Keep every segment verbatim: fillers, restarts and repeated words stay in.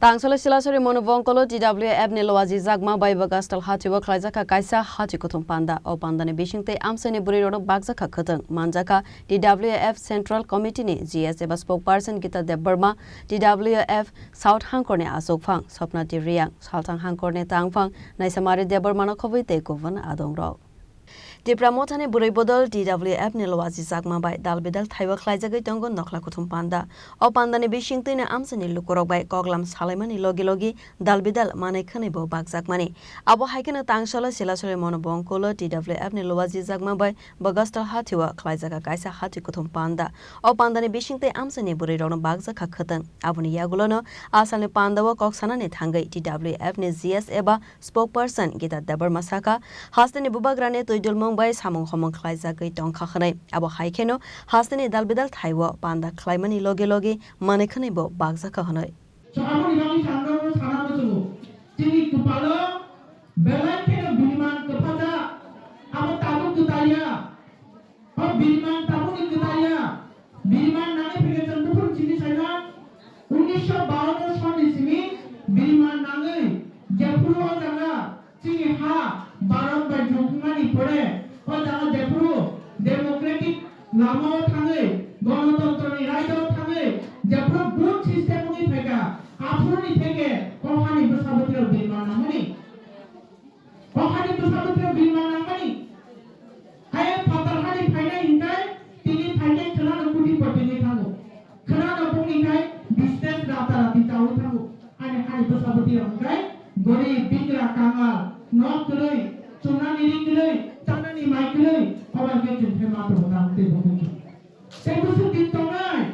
Tangsolo Silasori Monobongkolo T W F ni Loaji Jakma bai Bagastal Hatio khlaijakha kaisa hati kuthum panda. O pandani bisingtwi amchaini bwrwirokno bakjakha khwtwng. Manjakha T W F Central Committee ni G S eba spokesperson Gita Debbarma, T W F South Hangkorni Achukphang Swapnati Reang, Salthang Hangkorni Tangphang Naisamari Debbarmano khobwi tei kubun adongrok. Tipra Mothani bwrwi bodol T W F ni Loaji Jakma bai dal bidal thaiwi khlaijagwi tongo nokhla kuthum panda. O pandani bisingtwino amchaini lukurok bai koklam salaimani logi logi dal bidal manwi khwnwi bo bakjakmani. Abo hai kheno tangsolo Silasori Monobongkolo T W F ni Loaji Jakma bai Bagastal Hatio khlaijakha kaisa hati kuthum panda. O pandani bisingtwi amchaini bwrwirokno bakjakha khwtwng. Aboni yagulono asalni pandao kok sanani thangwi T W F ni G S eba spokesperson Gita Debbarma sakha, hasteni bubagrani twi dulmung bai samung homung khlaijagwi tongkha hwnwi. Abo hai kheno hasteni dal bidal thaiwi panda khlaimani logi logi manwi khwnwi bo bakjakha hwnwi. So, aboni bagwi sanrokno sana muchungo. Chini kwpalo belai kheno biriman kwphajak. Abo tabuk kwtaiya. O biriman tabukni kwtaiya. Biriman nangwi phikhe chwng buphuru chini saimang. Unnisho bawanno sonni simi biriman nangwi jephuru o jaga chini ha Bharat bai jukmani pore o jaga jephuru democratic lama o thangwi, gonotontroni raida o thangwi jephuru vote system wngwi phaikha, aphuruni theke o hani bwsa bwtwi rok biriman nangmani. O hani bwsa bwtwi biriman nangmani. Hai phatar hani phainai hinkai tini phainai khwnano kutipoti wngwi thango. Khwnano bongni khai business rata rati chawi thango. Ani hani bwsa bwtwi rok hinkai gorib, bigra, kangal, nok kwrwi, chumnani ri kwrwi, chanani mai kwrwi, obo hinkhe chwng khe ma tongo tamo tei bo tei bwswk din tongnai?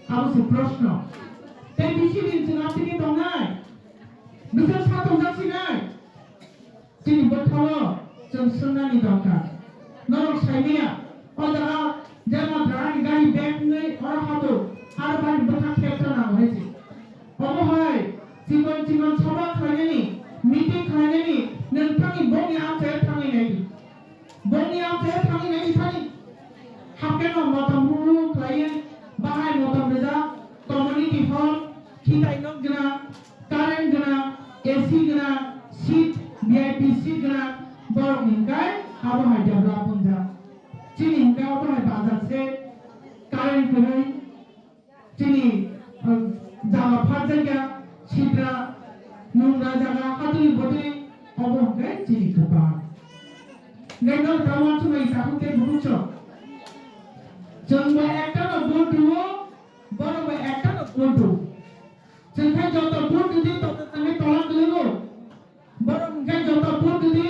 Abo se proshno. Tei bisi din chwng aswkhe tongnai? Bwswk sa tongjak sinai? Chini bwkhao chwng swngnani dorkar. Norok saimanya, o jaga jema drani gari bag wngwi oro hado, aro bani bwkha khepta nango hai se. Omo hai chikon chikon sabha khlainani, meeting khlainani, nwng thangwi bongni amchaio thangwi naidi. Bongni amchaio thangwi naidi thani. Hakeno motom huru khlaiwi, bahai motom rijak, community hall, khitai nok gwnang, current gwnang, A C gwnang, seat, V I P seat gwnang, borok hinkai abo hai develop wngjak. Chini hinkai abo hai bajak se, current kwrwi, chini, uh, jaga pharjakya, sitra, nungra jaga, hatuli botuli, obo hinkai chini kwpal. Nai no tamo chumai takhuk tei bukhuk chwng. Chwng bo ekta no vote rwo, borok bo ekta no vote rwo. Chwng khai joto vote rwdi, toto chwng khai tola kwlwngo. Borok hwnkhe joto vote rwdi,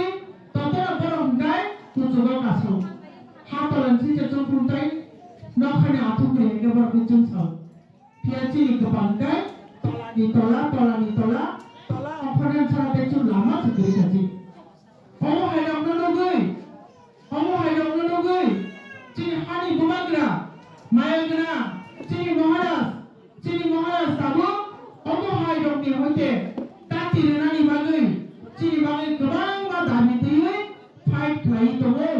totoro borok hwnkhe kuchugo kasao. Ha tola ni swijak chwng phuntai, nokhani athuk kwrwi hwnkhe borok khe chwng sao. Phiya chini kwpal hwnkhe tolani tola, tolani tola, tola ongkhorni sara tei chwng lama se kwrwi kha chini. Omo hai rokno nugwi, omo hai rokno nugwi, chini hani bubagra, maya gwnang, chini Maharaj, chini Maharaj tabuk omo hai rokni hoite tati rwnani bagwi, chini bagwi kwbangma dabi twiwi fight khlaiwi tongo.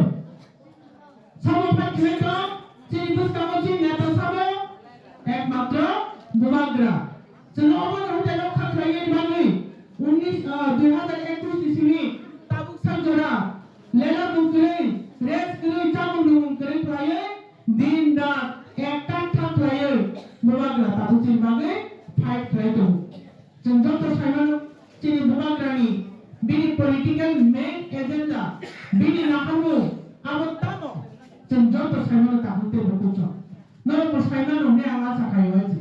Sabo fight khlai tong, chini bwskango chini neta sabo ekmatro bubagra. Chwng obono hwnjak kha khlainani bagwi unnish, ah, dui hazar ekush ni simi tabuk sak jora lela mung kwrwi, rest kwrwi, chamung nungmung kwrwi khlaiwi, din rat ekta kha khlaiwi bubagra tabuk chini bagwi fight khlai tongo. Chwng joto saimano chini bubagrani bini political main agenda, bini naharmung abo tamo chwng joto saimano tabuk tei bo kuchuk. Norok bo saimano hwnwi ang acha khaio aji.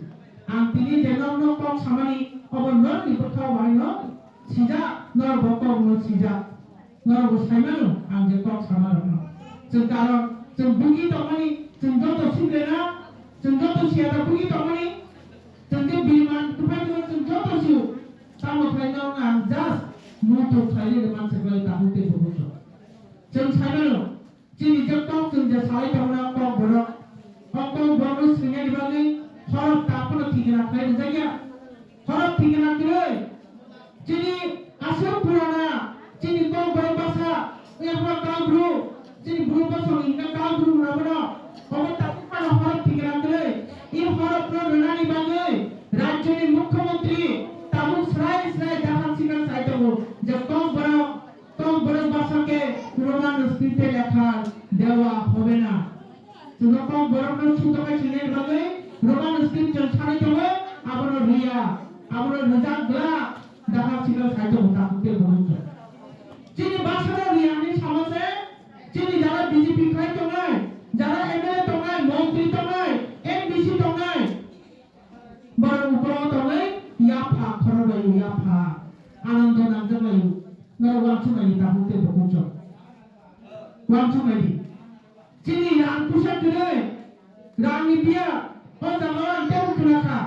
Ang tini je norokno kok samani obo norokni bwkhao bahaino sijak, norok bo kokno sijak. Norok bo saimano ang je kok samarokno. Chwng karon chwng bugi tongmani, chwng joto sibrena, chwng joto siyata bugi tongmani, chwng je biriman kwphai tongmani chwng joto sio. Tamo khlai norokno ang just muitu khlairwi rwmani se bai tabuk tei bo kuchuk. Chwng saimano, chini je kok chwng je salai tongmani kok borok, o kok borokno swingnani bagwi khorok ta phano thikna khlai rijak ya. Khorok thikna kwrwi. Chini aswk purana, chini kok borok bwsa, wngya phano kal bru, chini bru bosong hwnka kal bru hwnna bono. Obo tabuk phano khorok thikna kwrwi. I khorokno rwnani bagwi rajyoni mukhyamantri Borokno sudokhe sinai bagwi Roman script chwng sanai tongo, abono riya, abono rijak glak, dahak sikla sai tongo takhuk tei bukhuk chwng. Chini bwsano riya hinwi sama se, chini jara B J P khlai tongnai, jara M L A tongnai, montri tongnai, M D C tongnai, borok ukologo tongwi yapha khorokbaio, yapha anando nangjakbaio, norok uansuknaidi takhuk tei bukhuk chwng. Uansuknaidi. Chini rang puisa kwrwi, rangni biya, o jaga ang teibo khna kha.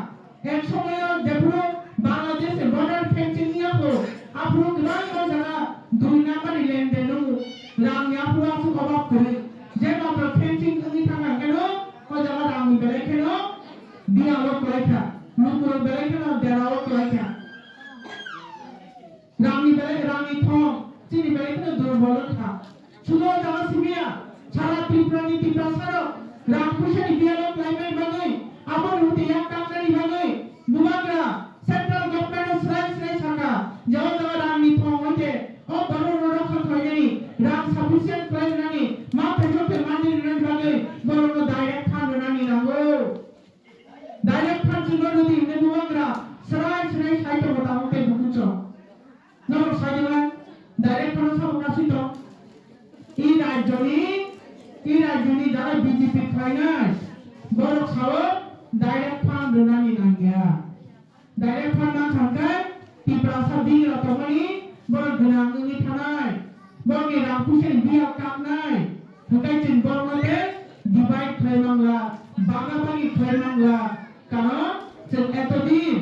Ek somoyo jephuru Bangladesh border fencing wngya kho, aphuru kwbangma jaga dui number ni lenden wngo. Rangni aphuru aswk obab kwrwi. Je matro fencing wngwi thangkha hwnkhe no, o jaga rangni belai kheno biyalo kwlai kha. Lukurok belai kheno derao kwlai kha. Rangni belai, rangni thong chini belai kheno durbol wngkha. Sudo jaga simiya, sara Tripura ni Tiprasa rok rang puisa ni biyalo khlaimani bagwi, aboni hwnkhe yak kaknani bagwi bubagra central government no srai srai sakha, je o jaga rangni thong hwnkhe o borok no rokha khlainani, rang sufficient khlai rwnani, ma thaisok khe manwi rwnani bagwi borok no direct fund rwnani nango. Direct fund chwngno rwdi hwnwi bubagra srai srai sai tongo tabuk tei bukuchwng. Norok sai di man, direct fund sabo kasui tong. I rajyoni, i rajyoni jara B J P khlainai, borok sao direct fund rwnani nangya. Direct fund mang thangkhe Tiprasa bigra tongmani borok gwnang wngwi thanai, borokni rang puisani biya kaknai, hwnkhe chwng borokno tei divide khlai mangla, bagabagi khlai mangla. Karon chwng etodin,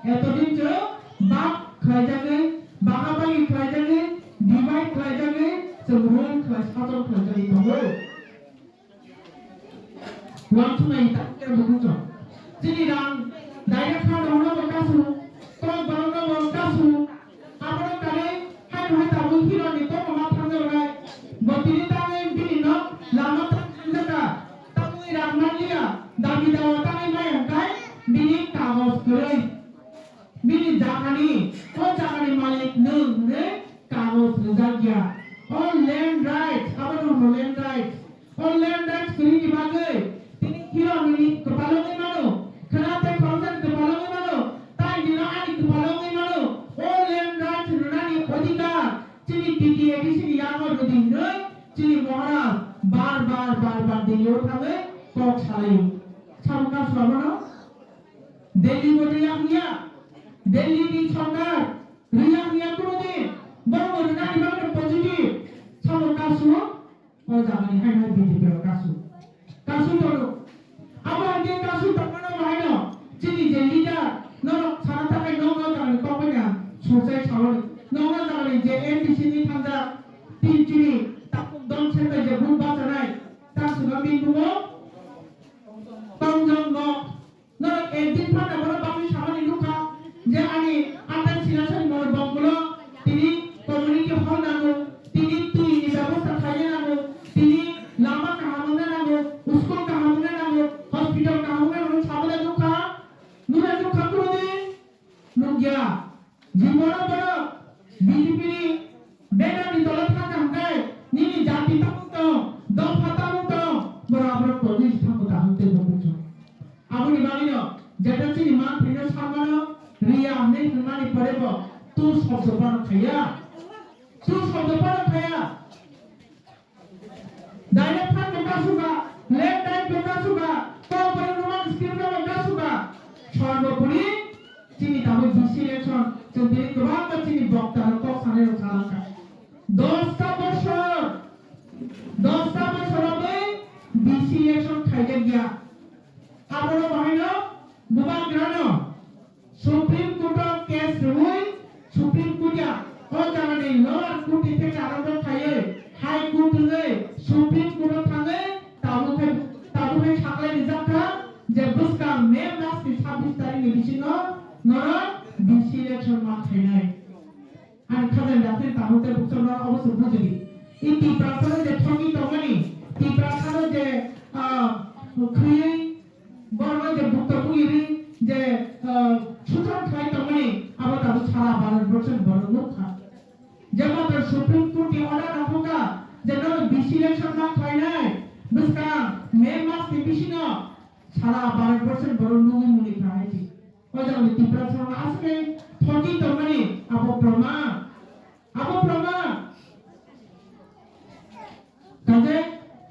etodin chwng bag khlaijagwi, bagabagi khlaijagwi, divide khlaijagwi, chwng rule khlai, sajwk khlaijagwi tongo. Uansuknai ta khe bukuchwng. Chini rang direct fund rokno bo kasu, kok borokno bo kasu. Abono kare hai no hai tabuk hero ni kok ma thang jok nai. Bo tini tangwi bini nok lama tang thang jaka. Tabuk rang manliya, dabi dawa tangwi mai hwnkhe bini kagoj kwrwi. Bini jagani, o jagani malik nwng hwnwi kagoj rwjak ya. O land rights, abono hwno land rights. O land rights kwrwini bagwi tini hero nini kwpalo wngwi mano, khwna tei khoroksa ni kwpalo wngwi mano, tai dino ani kwpalo wngwi mano. O land rights rwnani odhikar chini T T A D C ni yango rwdi hwnwi chini Maharaj bar bar bar bar Delhi o thangwi kok salaio. Sabo kasu abono? Delhi bo rwya hwnya, Delhi ni sorkar rwya hwnya kuno din, borok bo rwnani bagwi positive. Sabo kasu, o jaga ni hai hai B J P rok kasu. Kasu toro. Abo hai khe kasu tongmano bo haino chini je leader, norok sana takai nokno jaga ni kok bai na sujai sawani. Nokno jaga ni je M D C ni thangjak tin chini takhuk dol sengbai je vote bachanai, ta swnam bini bumo Tongjong Mok. Norok ekdin phano bono bagwi samani nukha je ani atai sinasani bono bongkolo tini community hall nango, tini twi ni bebosta khaina nango, tini lama kaham wngna nango, school kaham wngna nango, hospital kaham wngna nango, sabada nukha, nuna nukha kurodi nukya. Jiboro borok B J P ni banner ni tole thangkha hwnkhe nini jati tabuk tong, dopha tabuk tong, borok aborok tongwi se thango da hwnkhe bo bujo. Aboni bagwino jeta chini manthai no samano riya hwnwi hwnmani pore bo tu shobdo phano khaiya. Tu shobdo phano khaiya. Direct fund bo kasuba, land right bo kasuba, kok borok Roman script no bo kasuba. Sorbopori chini tabuk B C election chwng tini kwbangma chini bokta rok kok sanai rok salangkha. Dosta bosor, dosta bosor bai B C election khaijak ya. Abono bahaino bubagrano Supreme Court o case rwui, Supreme Court ya o jaga ni lower court ni theke arombo khaiwi High Court rwui Supreme Court o thangwi tabuk khai, tabuk khai saklai rijak kha je bwskang May mas ni sabbish tarikh ni bisingo norok B C election ma khainai. Ani khajani daphne tabuk tei bukchok no obo se bujidi. I Tiprasa no je thongwi tongmani, Tiprasa no je, ah, khuywi borno je bukto buyiri je, ah, sutham khlai tongmani, abo tabuk sara Bharat borso ni borok nukha. Je matro Supreme Court ni order rok wngkha je nono B C election ma khlainai, bwskang May mas ni Bisino sara Bharat borso ni borok nugwi muni kha hai di. O jaga ni Tiprasa no aswk khe thoki tongmani abo proman. Abo proman. Kaje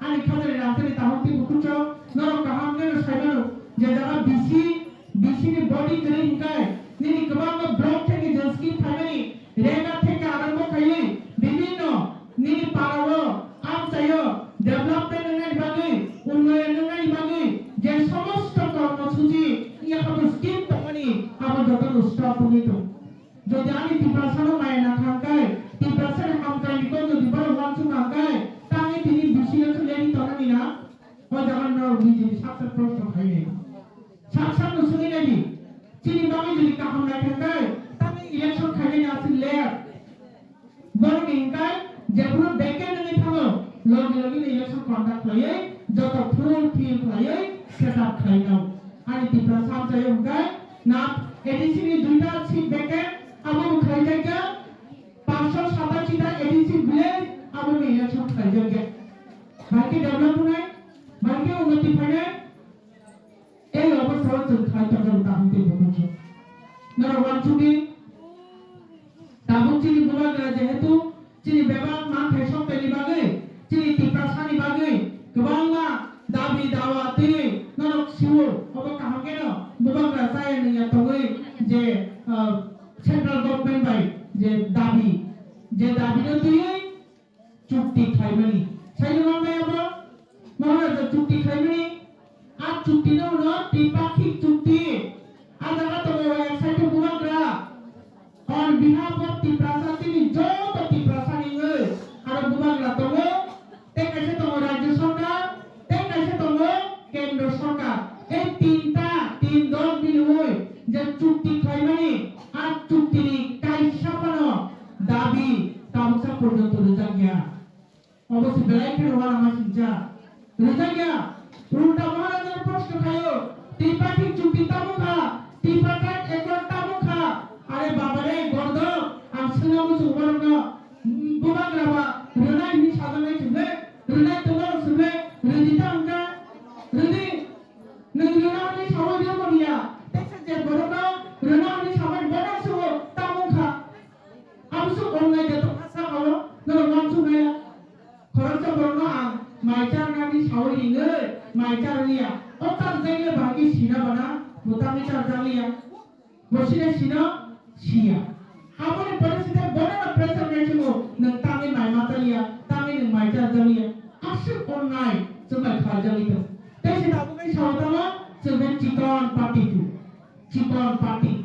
ani khajani rangchakni tahuk tei bukhukchok norok kaham khe no sai mano je jaga B C, B C ni body kwrwi hwnkhe nini kwbangma block theke je scheme phaimani rega theke arombo khaiwi bibinno nini parao amchaio development wngnani bagwi unnoyon wngnani bagwi je somosto kormosuchi yakhato scheme tongmani abo jotono stop wngwi tong. Jodi ani Tiprasano maya na thangkai, Tiprasani hamkrai ni kok jodi borok wansuk nangkai, tangwi tini B C election leri tongnani na? O jaga norok nijini sak sak proshno khainai. Sak sak no swngwi naidi. Chini bagwi jodi kaham nai thangkai, tangwi election khainani aswk ler. Borok ni hwnkhe jephuru vacant wngwi thango, logi logi no election conduct khlaiwi joto full fill khlaiwi set up khlainai. Ani Tiprasa amchaio hwnkhe na A D C ni duita seat vacant, abo bo khlaijakya. Panchsho satashi ta A D C village, abo bo election khlaijakya. Bahai khe develop wngnai, bahai khe unnoti phainai. Ei obostha o chwng khlai tongo, tamo tei bukhuk chwng. Norok wansukdi, tabuk chini bubagra jehetu chini bebak manthai soktaini bagwi, chini Tiprasani bagwi kwbangma dabi dawa twiwi norok sio, obo kaham kheno bubagra chaya nungya tongwi je, ah, central government bai je dabi, je dabino twiwi chukti khlaimani. Saino manbai abo Maharaja chukti khlaimani. A chukti no hwno Tripakhik chukti. A jaga tongo website o bubagra. On behalf of Tiprasa, chini joto Tiprasa ni wngwi aro bubagra tongo. Tei kaisa tongo Rajya Sarkar, tei kaisa tongo Kendra Sarkar. Ei tinta, tin dol milwi je chukti khlaimani, a chukti ni kaisa phano dabi tabuksa porjonto rwjakya. Obo se belai kheno uanama singcha. Rwjakya. Ulta Maharaja no proshno khaio. Tripartite chukti tamo kha, Tripartite accord tamo kha. Are baba re, gordok, ang swngna muchung borokno, mm, bubagra ba rwnai hinwi sajaknai chwngwi, rwnai tongma rok chwngwi, rwdi ta wngkha, rwdi. Nwng rwna hwnwi saui rwmani ya, teisa je borokno rwna hwnwi samani bono sugo tamo wngkha. Aboswk onnai de tongkha sakao, norok wansuknai ya. Khoroksa borokno ang mai charnani saui ringwi mai charliya. O charjakle bahai khe sina bana, bo tangwi charjakliya. Bo sina sino siya. Aboni pore site bono no pressure nai chungo, nwng tangwi mai ma chaliya, tangwi nwng mai charjakliya. Aswk onnai chwng bai kharjakli tong. Tei se tabukni sao tamo chwng khe chikon party tu. Chikon party.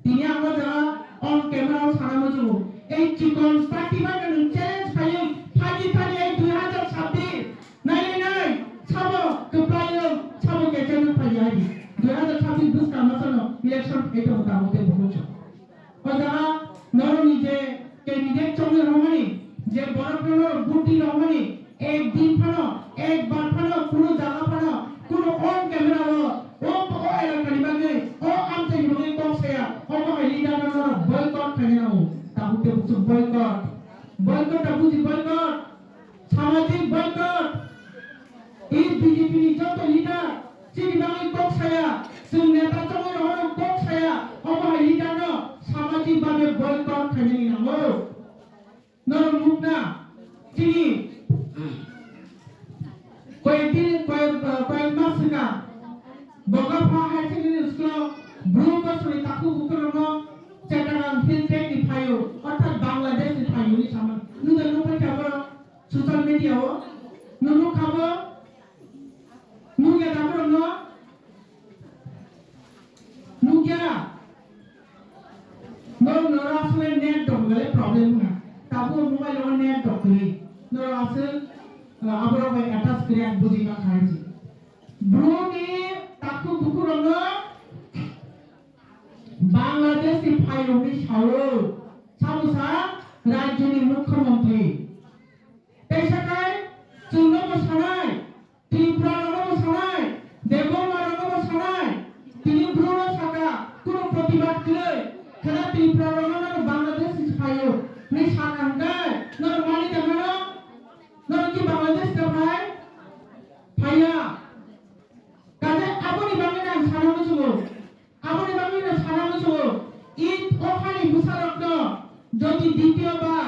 Tini ang o jaga on camera o sana muchungo. Ei chikon party bai no nwng challenge khaio, phaidi thani ei dui hazar sabbish. Nai nai nai, sabo kwplaio, sabo kecheno phaiya di. Dui hazar sabbish bwskang masa no election phai tongo tamo tei bukucho. O jaga norokni je candidate chongwi rwmani, je borokno norok vote di rwmani, ek din phano, ek bar phano, kuno jaga phano, kuno on camera o, o, o elakani bagwi, o amchaini bagwi kok saya, obo hai leader no norok boycott khaina nango. Tabuk tei bukucho boycott. Boycott ta buji boycott. Samajik boycott. I B J P ni joto leader chini bagwi kok saya, chwng neta chongwi rohorok kok saya, obo hai leader no samajik babe boycott khainani nango. Norok nukna chini koyek din, koyek, koyek mas swkang Bokapha Higher Secondary School o bru bosoni takhuk bukurokno Chittagong Hill Tracts ni phaio, orthat Bangladesh ni phaio hinwi samani. Nukjak nukphai kha borok? Social media o nung nukha bo? Nukya da borokno? Nukya? Norok, norok aswk net dong belai problem wngna. Tabuk mobile o net dong kwrwi. Norok aswk, uh, aborok bai attach kwrwi ang bujima kha hinwi. Bru ni takhuk bukurokno Bangladesh ni phairokni sao, sabo sa rajyoni mukhyamantri. Teisa khai chwngno bo sanai, Tripura rokno bo sanai, Debbarma rokno bo sanai, tini bru no saka, kuno protibad kwrwi, khana Tripura rokno no Bangladesh ni phaio, ni saka hwnkhe, no mani da mano, no ki Bangladesh da phai? Phaiya. Jodi ditiyo bar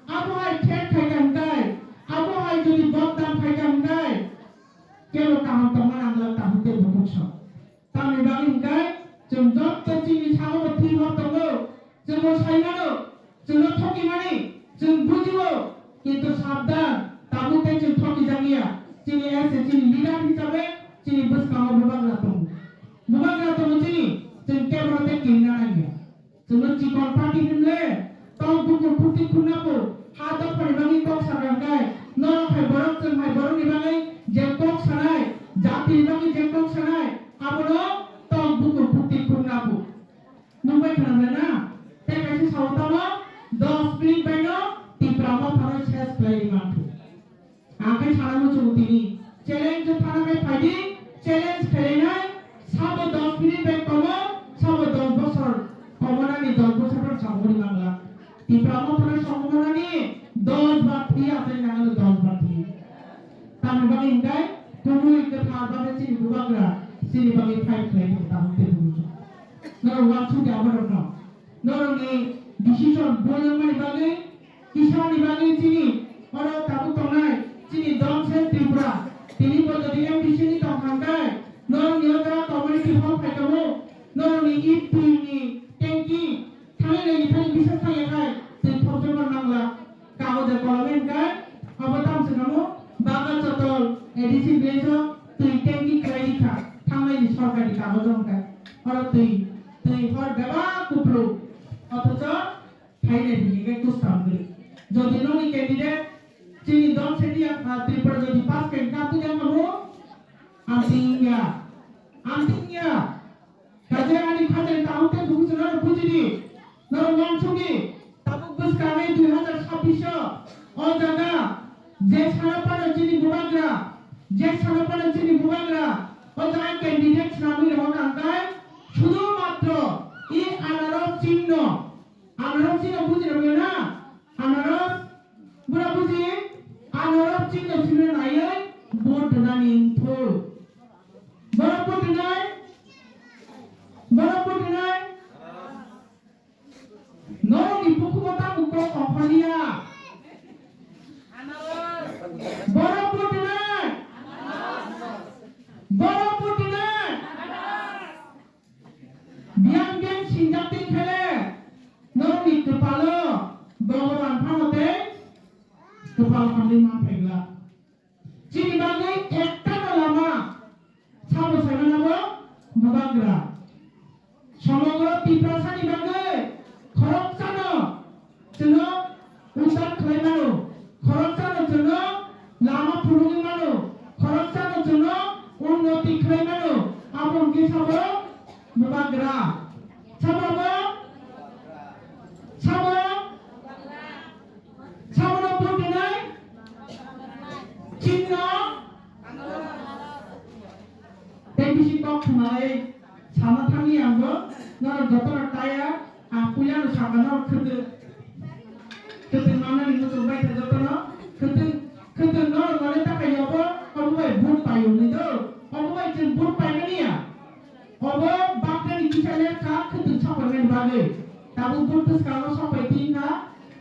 abo hai thek khai ka hwnkhe, abo hai jodi bodnam khai ka hwnkhe, kebo kaham tongma nangla tabuk tei bukhuk song. Tamni bagwi hwnkhe chwng jotto chini sago bo thwi hor tongo, chwngbo sai mano, chwngno thokimani chwng bujio, kintu sabdan, tabuk tei chwng thokijakya. Chini S A chini leader hisabe chini bwskango bubagra tongo, bubagra tongo chini, chwng kebo tei kirina nangya. Chwngno chikon party hinle, tong bukur phukti khunnabu, ha dophani bagwi kok sakha hwnkhe, norok hai borok chwng hai borokni bagwi je kok sanai, jatini bagwi je kok sanai, abono tong bukur phukti khunnabu. Nukbai khna bai na? Tei kaisa sao tamo, dos minute baino Tipra Mothano ses khlai rwi manthu. Akhai sana muchungo tini. Challenge thana khe phaidi, challenge khlainai, sabo dos minute bai komo, sabo dos bosor komo nani dos bosor phano samung ri mangla. Tipra Mothano samung nani dos bar thwi asai nangano dos bar thwi. Tamni bagwi hwnkhe, kubui kwthar bagwi chini bubagra, chini bagwi fight khlai tong tamo tei bubuchu. Norok wansukya borokno. Norokni decision bol wngmani bagwi, kisani bagwi chini oro tabuk tongnai chini Donsel Tripura, tini bo jodi M D C ni tong thangkhe, norokni o jaga community hall phaikamo, norokni E P ni tanki thangwi naini thani bisas thangya khai, twi thopjokma nangla. Kagoja kolom hwnkhe, abo tamo se kamo, Baga Chotol A D C village o twi tanki khlai rikha, thangnaini sorkari kagojo hwnkhe. Oro twi, twi hor bebak kupulung. Othocho, phainai hwnkhe khe kwsang kwrwi. Jodi nokni candidate chini Donsel ni, ah, Tripura jodi pass khe wngkha, aboni wngkha bo? Amtwing wngya. Amtwing wngya. Kaje ani khatai tamo tei bukuchwng norok bujidi, norok wansukdi, tabuk bwskango dui hazar sabbish o, o jaga je sana phano chini bubagra, je sana phano chini bubagra, o jaga candidate swnamwi rohor kangkai, sudhu matro i anarok chinno, anarok chinno buji rwmani na, anarok, bura buji, anarok chinno simi naiwi vote rwnani wngthok. Borok bwtwinai, borok bwtwinai. Norokni bukhugo tamo kok okhorliya. Borok bwtwinai. Borok bwtwinai. Biyang biyang sinjak tei khele norokni kwpalo Bhogoban phano tei kwpal hamwi man phaigwlak. Chini bagwi ektano lama sabo saimano bo bubagra. Somogro Tiprasani bagwi khoroksano chwngno uddar khlai mano, khoroksano chwngno lama phunugwi mano, khoroksano chwngno unnoti khlai mano, abo hwnkhe sabo bubagra. Sabo bo? Sabo? Sabono vote rinai? Chinno? Tei bisi kok khwnai sama thangni ang bo, norok jotono taya, ang puilano sakha norok khwtwng. Khwtwng manani muchung bai kha jotono, khwtwng, khwtwng norok mane takhai obo, obo bai vote paio hwnwi do, obo bai chwng vote paimani ya. Obo bakrani kisa lekha khwtwng sapaimani bagwi. Tabuk bwskango sapai tin kha,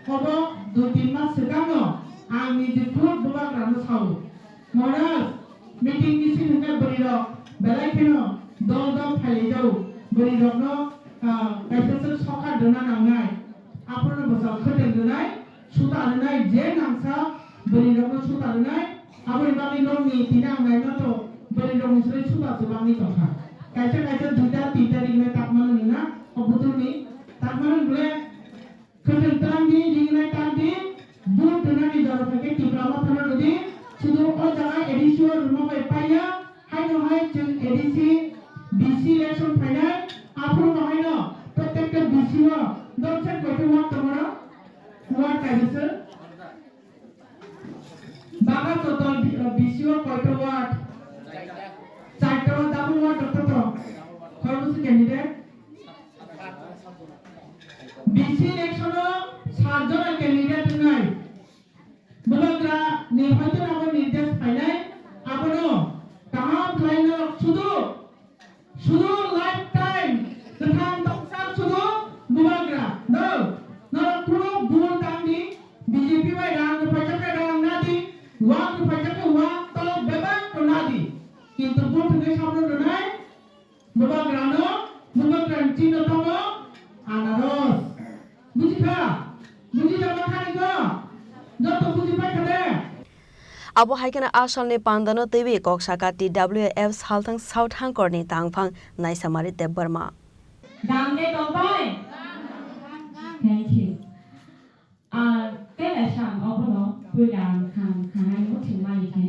obo dui tin mas swkangno ang niji khud bubagrano sao. Maharaj, meeting misil hwnkhe bwrwirok belai kheno dol dol phailaijao. Bwrwirokno, ah, kaisa swk sokha rwna nangnai. Aphuru bwsao khwtwng rwnai, suta rwnai, je nangsa bwrwirokno suta rwnai, aboni bagwi nokni tini ang naima to bwrwirokni srai suta se bangwi tongkha. Kaisa kaisa duita tinta ringnai takmano nina, o butulni takmano bole khwtwng tangdi, ringnai tangdi, vote rwnani jora phaikhe Tipra Mothano rwdi, sudu o jaga A D C o rwma bai paiya, Haino hai chwng A D C, D C election phainai, aphuru no haino protekta D C o dopsa koito ward tongo no? Ward kaisa se? Baga Chotol D C o koito ward? Charta o double ward to to. Khoroksa candidate? D C election o sat jona candidate wngnai. Bubagra ni hoito abo nirdesh phainai, abono kaham khlai norok sudu, sudu lifetime kwthang tongsa sudu bubagra. No, norok kunu Bujikha? Bujijak kha nini kok? Joto bujipai kha de? Abo hai kheno a salni pandano twiwi kok saka T W F salthang Southangkorni tangphang Naisamari Debbarma. Dam de tongbai? Thank you. Ah, tei kaisa ang obono puila ang khang khanai muchung mani khe.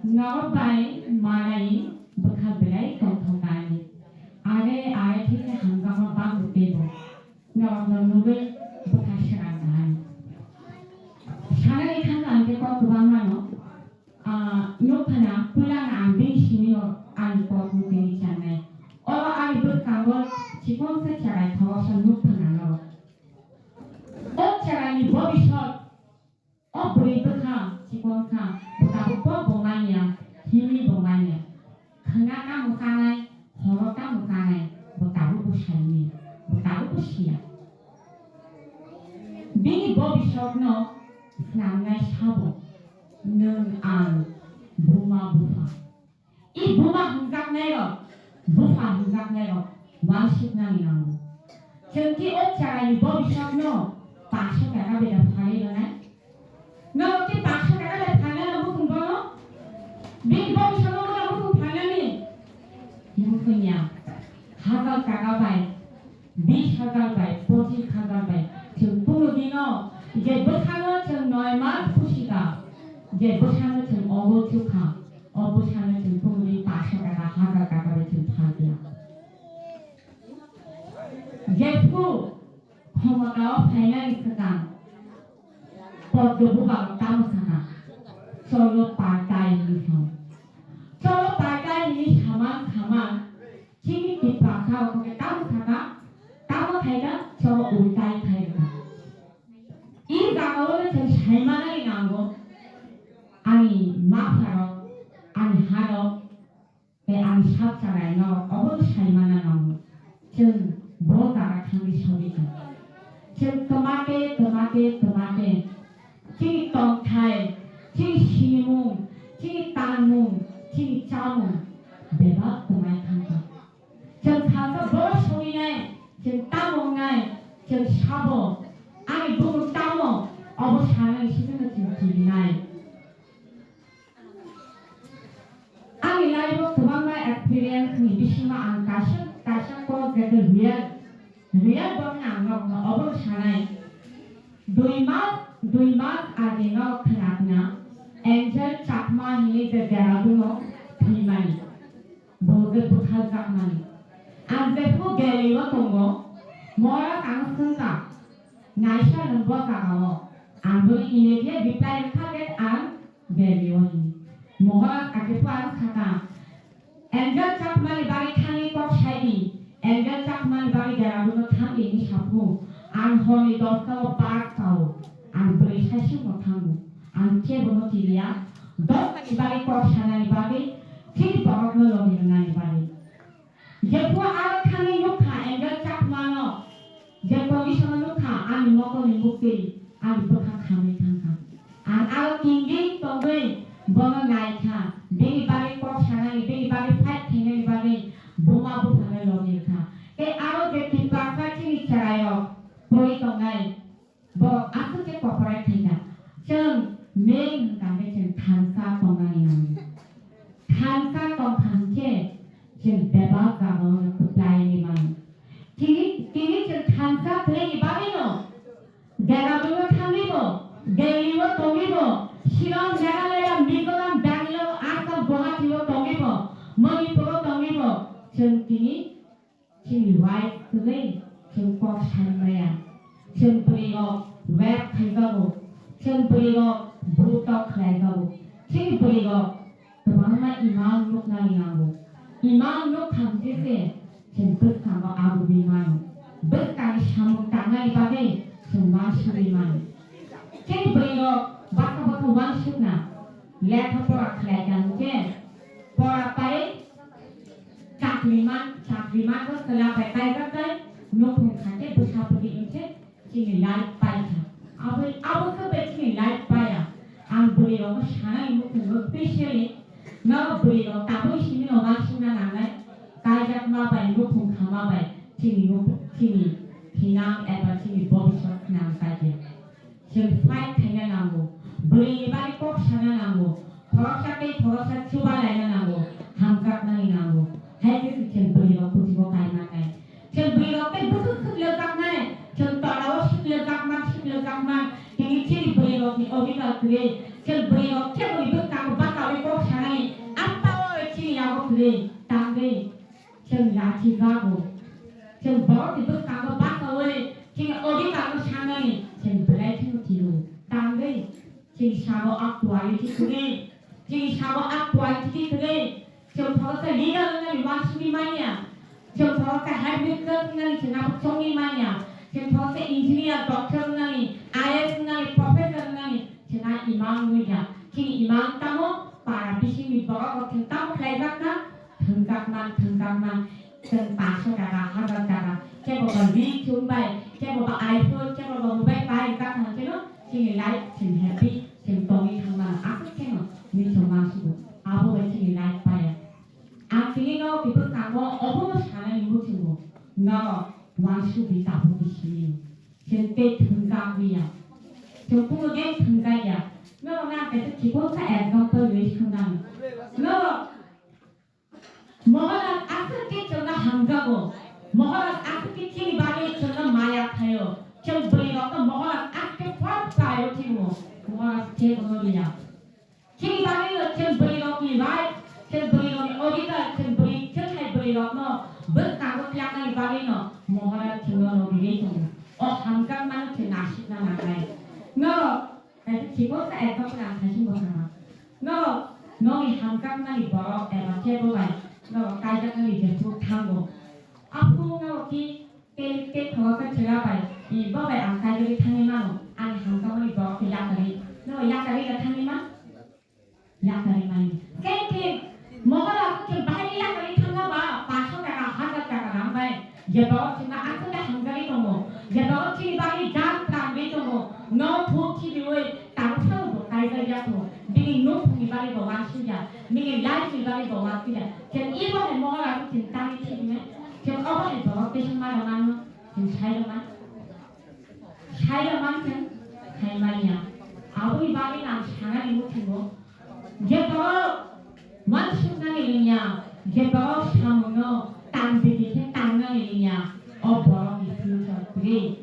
Norok bai manai bwkha belai tongthok ani. Are, are khe hamjakma bangbo teibo. Norokno nugwi bwkha swrang nai. Sanani thangkha ang khe kok kwbangma no. Ah, nuk phano puilano ang bini simi no ani kok nugwi chanai. Oro ani bwskango chikon khe cherai thogosa nuk phano norok. O cheraini bobisot. O bwrwi bwkha chikon kha, bo tabuk bo bo manya, himwi bo manya. Khwna tamo chanai, horo tamo chanai, bo tabuk bo saimanya, bo tabuk bo siya. Bini bobisotno snamnai sabo, nwng ang buma bupha. I buma hwnjaknairok, bupha hwnjaknairok wansuknani nango. Chwng khe o cheraini bobisotno paksho taka beda phalwi rwnai. Norok khe paksho taka beda phalnai rw muchung bono? Bini bobisotno bono muchung phalnani? Muchungya. Hajar taka bai. Bish hajar bai pochis hajar bai chwng kunu dino je bwsano chwng noi mas pusi kha, je bwsano chwng obo chukha, o bwsano chwng kunu din paksho taka, hajar taka bai chwng phalya. Jephu khomotao phainani swkang Poddo bubagrok tamo sakha, "Cholo partai," hinwi sao. "Cholo partai," hinwi samang samang chini Tiprasa rok khe tamo sakha, tamo khaikha, "Cholo ultai khai rwkha." I jagao no chwng saimanani nango, ani mapharok, ani harok, tei ani sak chalaino obo saimana nango. Chwng bo jaga thangwi sogwi tong. Chwng twmate, twmate, twmate. Chini tongthai, chini sinimung, chini tanmung, chini chamung bebak twmai thangkha. Chwng salsa bo sogwinai, chwng tamo wngnai, chwng sabo, ani bumung tamo, obo sanani simi no chwng kirinai. Ani life o kwbangma experience ni bisingo ang kaisa, kaisa kok je khe real, real borok no ang nokno obo sanai. Dui mas, dui mas age no khna khna Angel Chakma hinwi je Dehradun o thwimani. Bo je bwtharjakmani. Ang jephru Delhi o tongo, Maharaj ang swngkha, naisa nwng bo jaga o. Ang bo immediate reply rwkha je ang Delhi o hini. Maharaj ake pho ang sakha, Angel Chakmani bagwi thangwi kok sai di, Angel Chakmani bagwi Dehradun o thang di hinwi saphu. Ang horni dosta o bus sao, ang bwrwi saichung no thango, ang kebo no kiriya. Dosta ni bagwi kok sanani bagwi, chini borok no logi rwnani bagwi. Jephru aro thangwi nukha Angel Chakmano, je condition o nukha, ani mokolni muktwi, ani bwkha khamwi thangkha. Ang aro tingwi tongwi bono naikha, bini bagwi kok sanani, bini bagwi fight khainani bagwi buma buphano logi rwkha. Tei aro je Tiprasa chini chwrairok pori tongnai, borok aswk khe cooperate khaikha. Chwng main hwnkha khe chwng thansa tongnani nango. Thansa tongkha hwnkhe chwng bebak jagao kwplaini mano. Tini, tini chwng thansa kwlaini bagwino Dehradun o thangwibo, Delhi o tongwibo, Shillong, Meghalaya, Mizoram, Bangalore, Assam, Guwahati o tongwibo, Manipur o tongwibo, chwng tini chini right kwrwi chwng kok sanmaya. Chwng bwrwi rok rape khaijago, chwng bwrwi rok brutal khlaijago, chini bwrwi rok kwbangma imang nuknani nango. Imang nuk khamjese chwng bwskango agubwi mano. Bwskangni samung tangnani bagwi chwng wansugwi mano. Chini bwrwi rok bwkha bwkha wansukna lekha pora khlai kha hwnkhe pora pai chakri man, chakri man bo chwla bai kaijak tai nukhung kha khe bwsa bwrwi hwnkhe chini life paikha. Abo, abo khe bai chini life paiya. Ang bwrwi rokno sanai muchungo specially norok bwrwi rok tabuk simi no wansukna nangnai. Kaijakma bai nukhung khama bai chini nukhung chini Nang eba chini bobiswt nang kaiya. Chwng fight khaina nango. Bwrwini bagwi kok sana nango. Khoroksa tei khoroksa chuba laina nango. Hamjaknani nango. Hai khe se chwng bwrwirok kuchugo kai mannai. Chwng bwrwirok tei bwswk swklejaknai. Chwng torao swklejakman, swklejakman. Tini chini bwrwirokni odhikar kwrwi. Chwng bwrwirok khe bwrwi bwskango bachaui kok sanani. Apao chini yago kwrwi. Tangwi. Chwng yachi jago. Chwng borokni bwskango bachaui chini odhikarno sanani chwng belai kheno tiro. Tangwi chini sabo a quality kwrwi. Chini sabo a quality kwrwi. Chwng khoroksa leader wngnani uansugwi manya. Chwng khoroksa head mistress wngnani chwng abo chongwi manya. Chwng khoroksa engineer, doctor wngnani, I A S wngnani, professor wngnani chwng a imang wngya. Chini imang tamo para bisingni borok rok chwng tamo khlaijakna. Thwngjakman, thwngjakman, chwng paanso taka, hazar taka, kebo ba ri chum bai, kebo ba iPhone, kebo ba mobile pai, jak thang keno, chini life, chini happy, chini tongwi thangmano aswk keno, ni chwng uansugo, abo bai chini life paya. Ang tini no kibwskango obono sanani muchungo, norok uansugwi tabukdi sini, chwng tei thwngjagwi ya, chwng kuno de thwngjagya, norok no ang kaisa chikon kha example ri swngnani, norok Maharaj aswk khe chwngno hamjago. Maharaj aswk khe chini bagwi chwngno maya khaio. Chwng bwrwirokno Maharaj aswk khe first priority rwo. Maharaj khe bono liya. Chini bagwino chwng bwrwirokni right, chwng bwrwirokni odhikar, chwng bwrwi, chwng hai bwrwirokno bwskango tiyaknani bagwino Maharaj chwngno logirwi tongo. O hamjakmano chwng nasikna nangnai. Norok Kaisa chikon sa example ang khaising bo sana. Norok nokni hamjakmani borok eba kebo bai norok kaijaknani jephuru thango. Aphuru norok ki tei tei thogo khe chwla bai, i bo bai ang kaijagwi thangwi mano, ani hamjakmani borok khe yakarwi. Norok yakarwi khe thangwi man? Yakarwi mani. Khe khe Mohor aswk khe bahai yakarwi thangna ba, paanso taka, hazar taka rang bai. Jeba o chwngno aswk khe hamjagwi tongo. Jeba o chini bagwi dan tangwi tongo. No thuk khibiwi tabuk phano bo kaijak ya kho. Bini nukhungni bagwi bo uansukya. Bini life ni bagwi bo uansukya. Chwng ebo hai Mohor aswk chwng tangwi thibinai. Chwng obo hai borok teisa ma da mano. Chwng sai da man. Sai da man chwng sai manya. Aboni bagwi ang sanani muchungo. Je borok uansuknani lingya, je borok samungno tang bidi khe tangnani lingya, o borokni future kwrwi,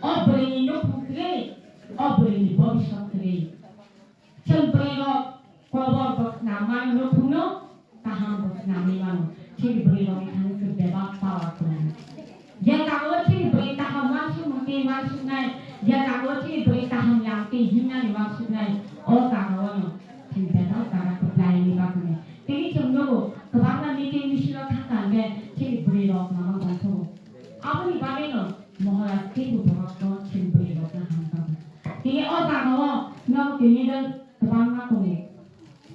o bwrwini nukhung kwrwi, o bwrwini bobiswt kwrwi. Chwng bwrwirok kobor bo swnam mano nukhungno, kaham bo swnamwi mano. Chini bwrwirokni thani chwng bebak power tongo. Je jagao chini bwrwi kaham uansukmung tei uansuknai, je jagao chini bwrwi kaham yang tei himnani uansuknai, o jagaono chini bebak jaga kwplaini bagwino. Tini chwng nugo, kwbangma meeting misil-o thangkha hwnkhe chini bwrwirok lama tongthogo. Aboni bagwino Maharaj teibo borokno chini bwrwirokno hamjago. Tini o jagao nogo tini kwbangma tongo.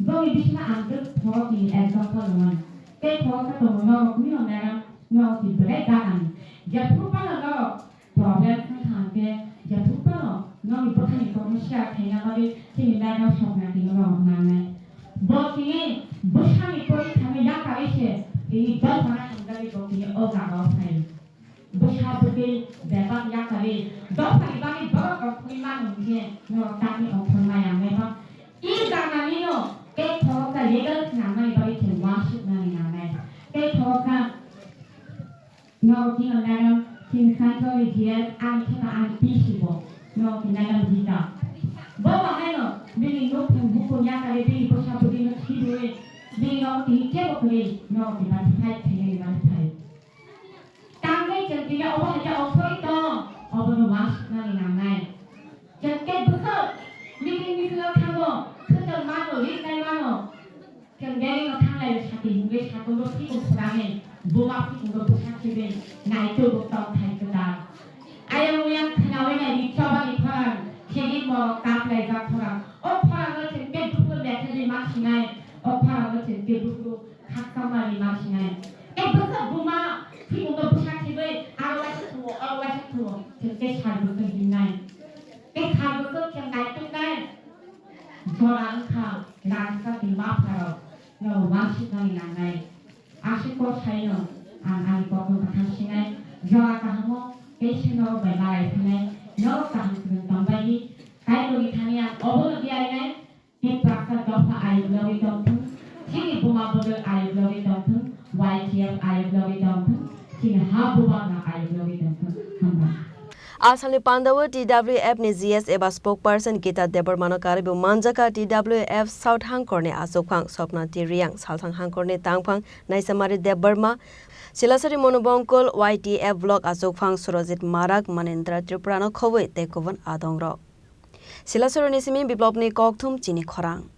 Boni bisingo ang just borokni example rwnai. Tei khoroksa tongo norokni o madam, norokni belai ganani. Jephuru phano norok problem wngkha hwnkhe, jephuru phano norokni bwkhani kokno share khaina bagwi chini madam Swapna tini norok nangnai. Bo tini bwsani porikha no yakarwi se tini dophano hamjagwi bo tini o jagao phaio. Bwsa bwtwi bebak yakarwi dophani bagwi borok rok thangwi mano hwnkhe norok tamni ongkhormaya meba. I gananino tei khoroksa legal swnamnani bagwi chwng uansuknani nangnai. Tei khoroksa norok chini madam chini central G S ani kheno ani P C bo norok chini madam Rita. Bo bahaino bini nukhung bukhung yakarwi bini bwsa bwtwino khibiwi bini nogo tini kebo kwrwi norok chini bagwi fight khainani bagwi phai. Tangwi chwng tini obo hai khe ophoi tong, obono uansuknani nangnai. Chwng tei bwswk meeting misil-o thango, khwtwng mano, rinai mano. Chwng belino thanglai sati hwnwi satung rok phikung phurani, buma phikungo bwsa khibi, naituk bo tong thai kwtal. Ayang uyang khwnawi nai di chobani khorang, khini morok kaplaijak khorang. O khorangno chwng tei buphuru lekha di ma sinai, o khorangno chwng tei buphuru khaksa mari ma sinai. Tei bwswk buma phikungo bwsa khibi, aro waisa thuo, aro waisa thuo, chwng tei sal bwswk himnai. Tei sal bwswk chwng naituknai. Jora wngkha rangchakni mapharok, no uansuknani nangnai. Aswk kok saino ang ani kokno bwtha sinai. Jora kahamo Tei sino bai malai thwngnai, norok kaham kwrwng tongbaidi, kaitorni thani ang obono diarinai, Tiprasa dopha ayuk logwi tongthung, chini buma bodol ayuk logwi tongthung, Y T F ayuk logwi tongthung, chini ha bubakno ayuk logwi tongthung. Hambai. Asalni pandao T W F ni G S eba spokesperson Gita Debbarmano karwi bo manjaka T W F South Hangkorni achukphang Swapna T Riang, Salthang Hangkorni tangphang Naisamari Debbarma, Silasari Monobongkol Y T F block achukphang Surojit Marak, Manindra Tripurano khobwi tei kubun adongrok. Silasaroni simi Biplobni kokthum chini khorang.